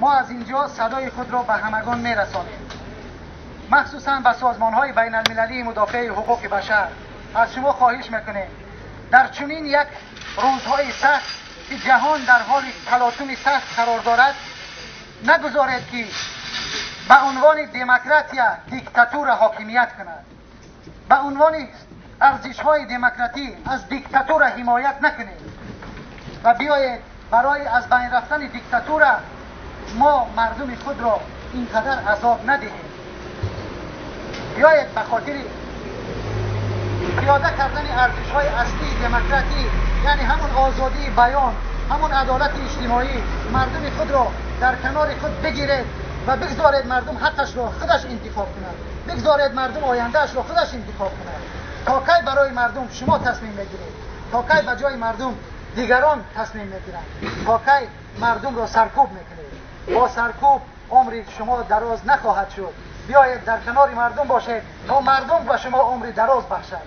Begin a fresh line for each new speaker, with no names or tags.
Мо аз инҷо садои худро ба ҳамагон мерасонем, махсусан ба созмонҳои байналмилалии мудофеи ҳуқуқи башар. Аз шумо хоҳиш мекунем, дар чунин як рӯзҳои сахт, ки ҷаҳон дар ҳоли талотуми сахт қарор дорад, нагузоред, ки ба унвони демократия диктатура ҳокимият кунад. Ба унвони арзишҳои демократӣ аз диктатура ҳимоят накунед ва биёед, барои аз байн рафтани диктатура мо мардуми худро ин қадар азоб надиҳем. Биёед, ба хотири пиёда кардани арзишҳои аслии демократӣ, яъне ҳамон озодии баён, ҳамон адолати иҷтимоӣ, мардуми худро дар канори худ бигиред ва бигзоред мардум ҳаққашро худаш интихоб кунад. Бигзоред мардум ояндаашро худаш интихоб кунад. То кай барои мардум шумо тасмим мегиред? То кай ба ҷои мардум дигарон тасмим мегиранд? То кай мардумро саркӯб мекунед? Бо саркӯб умри шумо дароз нахоҳад шуд. Биёед, дар канори мардум бошед, то мардум ба шумо умри дароз бахшад.